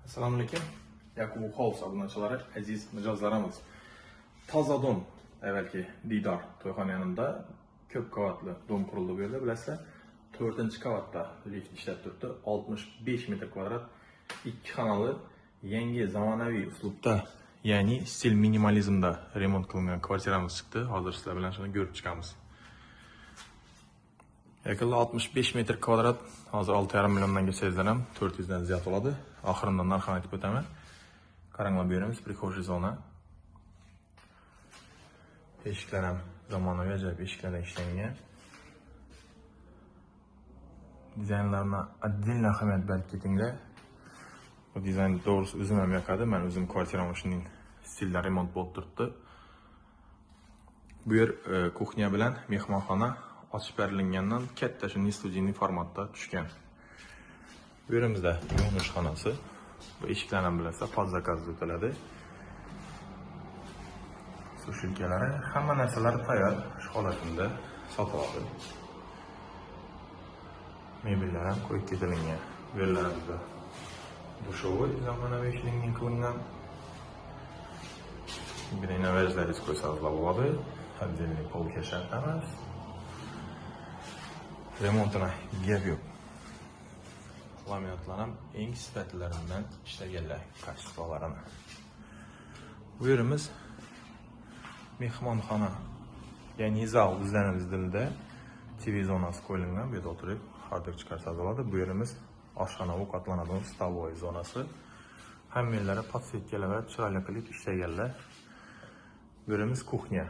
Assalomu alaykum. Yakubu House abunachilari, aziz mijozlarimiz. Toza dom, avvalgi Didor to'yxona yanında ko'p qavatli dom qurildi bu yerda, bilasizlar. 4-qavatda lift ishlab turibdi. 65 metr kvadrat, 2 xonali, yangi zamonaviy uslubda, ya'ni stil minimalizmda remont qilingan kvartiramiz chiqdi. Hozir sizlar bilan shuni ko'rib chiqamiz. Yaqinda 65 metr kvadrat, hozir 6,5 milliondan kechsangizlar ham 400 dan ziyod bo'ladi. Oxirinda narxini aytib o'taman. Qaranglar, bu yerimiz прихожая zona. Eshiklar ham zamonaviy ajoyib eshiklardan ishlangan. Dizaynlarına отдельно ahamiyat berib ketinglar. Bu dizayn to'g'risi o'zim ham yoqadi. Men o'zim kvartiram shuning stilda remont bo'lib turibdi. Bu yer kuxnya bilan mehmonxona ochib berilgandan katta shunday studiyniy formatda tushgan. Bu yerimizda yuvinish xonasi. Bu eshiklarni ham bilasizlar, pod zakazda o'tiladi. Sushilkalari, hamma narsalari tayyor, shu holatida sotiladi. Mebellar ham qo'yib ketilgan. Bu yerlarimizda dushovoy zamonaviy ishlangan qilingan. Binolarlaringiz qo'ysangizlar bo'ladi. Отдельный polka shart emas. Remontuna gap yo'q. Laminatlar ham eng sifatlilaridan ishlaganlar, kачестволаrini. Bu yerimiz mehmonxona, ya'ni zal bizlarimiz dilida TV zonasi qo'yilgan. Bu yerda o'tirib hordiq chiqarsangiz bo'ladi. Bu yerimiz oshxona ovqatlanadigan stolovoy zonasi. Hammalari podсветkalar va chiroyli qilib ishlaganlar. Bu yerimiz kuxnya.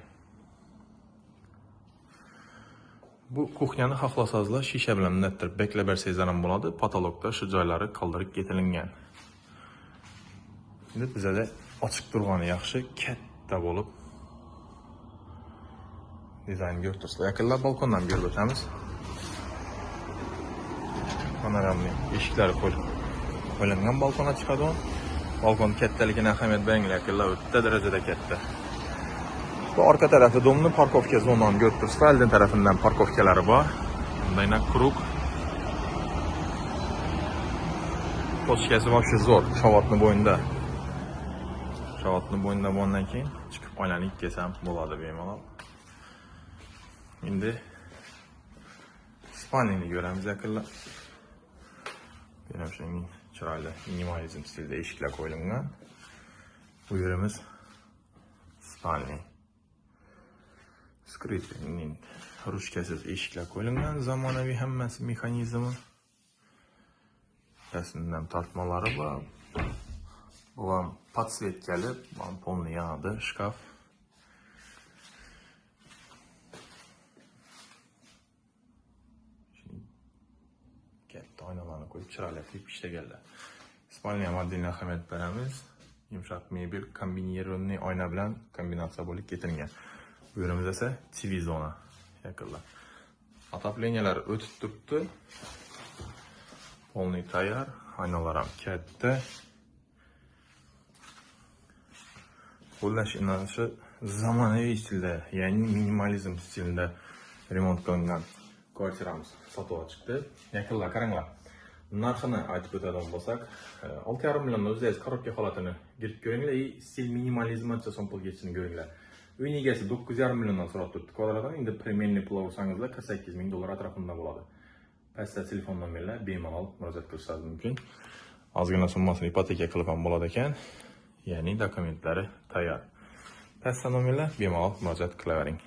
Bu kuxnyani xohlasangizlar shisha bilan minattirib beklab bersangizlar ham bo'ladi. Potolokda shu joylari qoldirib ketilingan. Endi bizada ochiq turgani yaxshi, katta bo'lib dizayn ko'rib turibsizlar. Yaqinlar balkondan ko'rib o'tamiz. Panoramli eshiklari qo'yilgan balkonga chiqadi. Balkon kattaligini ahamiyat beringlar, yaqinlar o'ta darajada katta. Bu orqa tarafi domni parkovka zonani ko'rib turibsizlar. Oldin tarafidan parkovkalari bor. Bundayna krug. Tochkasi вообще zo'r. Shavatni bo'yinda. Shavatni bo'yinda bo'lgandan keyin chiqib aylanib kelsam bo'ladi bemalol. Endi spalnini ko'ramiz yaqinlar. Mana shunday chiroyli minimalizm stilida eshiklar qo'yilgan. Bu yerimiz spalni. Skrytning ruchkasiz eshiklar qo'yilgan, zamonaviy hammasi mexanizmi. Rasmdan tortmalari bor. Bu ham podсветkali, bu ham polni yonadi shkaf. Katta oynalarni qo'yib chiroyli qilib ishlaganlar. Spalniga ham отдельно ahamiyat beramiz. Yumshoq mebel kombinirованный oyna bilan kombinatsiya bo'lib ketilgan. Bu yerimiz esa TV zona yaqinlar. Отоплениялар o'tib turibdi. Polniy tayyor, oynalar ham katta. Qo'llash inonishi zamonaviy stilda, ya'ni minimalizm stilida remont qilingan kvartiramiz sotuvga chiqdi. Yaqinlar qaranglar. Narxini aytib o'tadigan bo'lsak, 6,5 milliondan o'zingiz korobka holatini girib ko'ringlar, stil minimalizm ancha so'm pul ketishini ko'ringlar. Uyning egasi 9,5 milliondan so'rab turibdi kvadratdan. Endi premiumli pul olsangizlar 48 ming dollar atrofida bo'ladi. Pastda telefon nomerlar bemalol murojaat qilishingiz mumkin. Ozgina summasini ipoteka qilib ham bo'ladi ekan. Ya'ni dokumentlari tayyor. Pastda nomerlar bemalol murojaat qilavering.